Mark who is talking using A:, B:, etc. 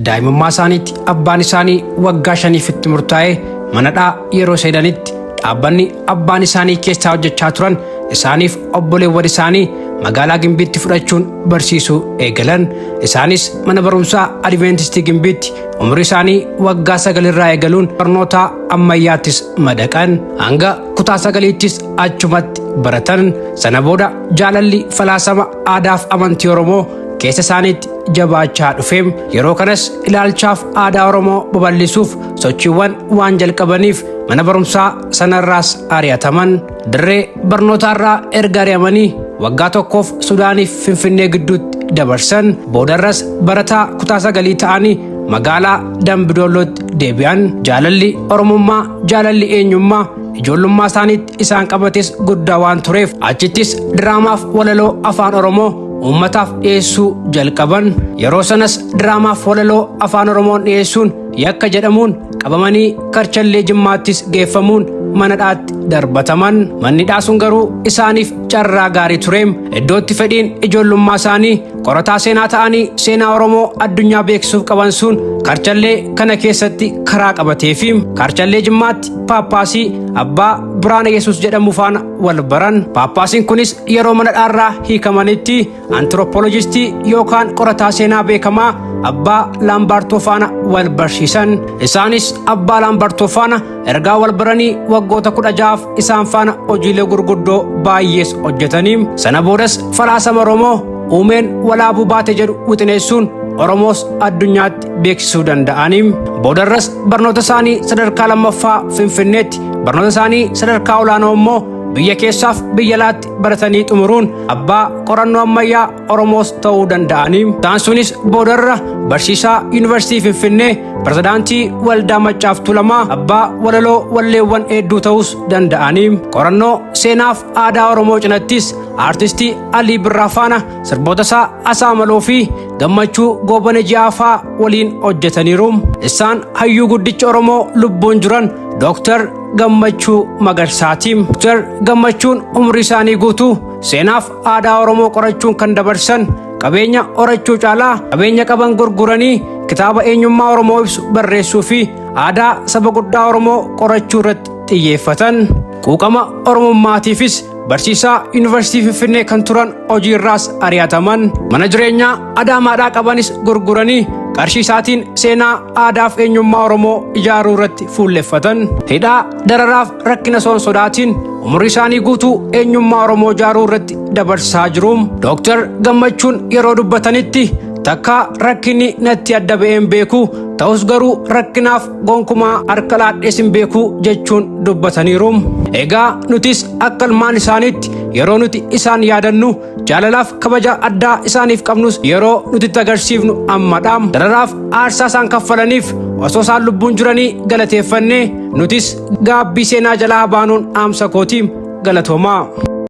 A: Daa'imummaa isaaniitti abbaan isaanii waggaa 5f itti murtaa'ee manadhaa yeroo seenanitti dhaabbanni abbaan isaanii keessaa hojjechaa turan isaaniif obboleewwan isaanii magaalaa Gimbiitti fudhachuun barsiisuu eegalan. Isaanis mana barumsaa Adiveentistii Gimbiitti umurii isaanii waggaa 9 irraa eegaluun barnoota ammayyaattis madaqan. Hanga kutaa 9ttis achumatti baratan. Sana booda jaalalli falaasama aadaaf amantii Oromoo keessa isaaniitti jabaachaa dhufe. Yeroo kanas ilaalchaaf aadaa Oromoo babal'isuuf sochiiwwan waan jalqabaniif mana barumsaa sanarraas ari'ataman. Dirree barnootaarraa erga ari'amanii waggaa tokkoof Sudaaniif Finfinnee gidduutti dabarsan. Boodarras barataa kutaa 9 ta'anii magaalaa Dambidoollootti deebi'an. Jaalalli Oromummaa, jaalalli eenyummaa ijoollummaa isaaniitti isaan qabates guddaa waan tureef achittis diraamaaf walaloo afaan Oromoo uummataaf dhiyeessuu jalqaban. Yeroo sanas diraamaaf walaloo afaan Oromoon dhiyeessuun yakka jedhamuun qabamanii Karchallee Jimmaattis geeffamuun mana dhaatti darbataman. Manni dhaa sun garuu isaaniif carraa gaarii ture. Iddootti fedhiin ijoollummaa isaanii qorataa seenaa ta'anii seenaa Oromoo addunyaa beeksisuuf qaban sun Karchallee kana keessatti karaa qabateefi Karchallee Jimmaatti Paappaasii Abbaa Biraana Yesuus jedhamu faana wal baran. Paappaasiin kunis yeroo mana dhaarraa hiikamanitti antiroopoolojistii yookaan qorataa seenaa beekamaa Abbaa Laambaartoo faana wal barsiisan. Isaanis Abbaa Laambaartoo faana ergaa wal baranii waggoota 16f isaan faana hojiilee gurguddoo baay'ees hojjetanii. Sana boodas falaasama Oromoo uumeen walaabuu baate jedhu wixineessuun Oromoos addunyaatti beeksisuu danda'anii. Boodarras barnoota isaanii sadarkaa lammaffaa Finfinneetti, barnoota isaanii sadarkaa olaanoo immoo biyya keessaaf biyya alaatti baratanii xumuruun abbaa qorannoo ammayyaa Oromoos ta'uu danda'anii. Isaan sunis boodarra barsiisaa Yuunivarsiitii Finfinnee, pirezidaantii Waldaa Maccaaf Tuulamaa, abbaa walaloo walleewwan hedduu ta'uus danda'anii. Qorannoo seenaaf aadaa Oromoo cinattis aartistii Alii Birraa faana sirboota isaa Asaamaloo fi Gammachuu Goobana Ji'aafaa waliin hojjetaniiru. Isaan hayyuu guddicha Oromoo lubbuun jiran Dooktar Gammachuu Magarsaati. Dooktar Gammachuun umurii isaanii guutuu seenaaf aadaa Oromoo qorachuun kan dabarsan, qabeenya horachuu caalaa qabeenya qaban gurguranii kitaaba eenyummaa Oromoo ibsu barreessuu fi aadaa saba guddaa Oromoo qorachuu irratti xiyyeeffatan. Quuqama Oromummaatiifis barsiisaa Yuunivarsiitii Finfinnee kan turan hojiirraas ari'ataman. Mana jireenyaa Adaamaadhaa qabanis gurguranii qarshii isaatiin seenaa aadaaf eenyummaa Oromoo ijaaruu irratti fuulleffatan. Hidhaa, dararaaf rakkina osoo hin sodaatiin umurii isaanii guutuu eenyummaa Oromoo ijaaruu irratti dabarsaa jiru. Dooktar Gammachuun yeroo dubbatanitti takka rakkinni natti adda ba'een beeku, ta'us garuu rakkinaaf gonkumaa harka laadhees hin beeku jechuun dubbataniiru. Egaa nutis akka ilmaan isaaniitti yeroo nuti isaan yaadannu jaalalaaf kabaja addaa isaaniif qabnus yeroo nuti itti agarsiifnu ammadha. Dararaaf aarsaa isaan kaffalaniif osoo isaan lubbuun jiranii galateeffannee nutis gaabbii seenaa jalaa baanuun dhaamsa kooti. Galatoomaa.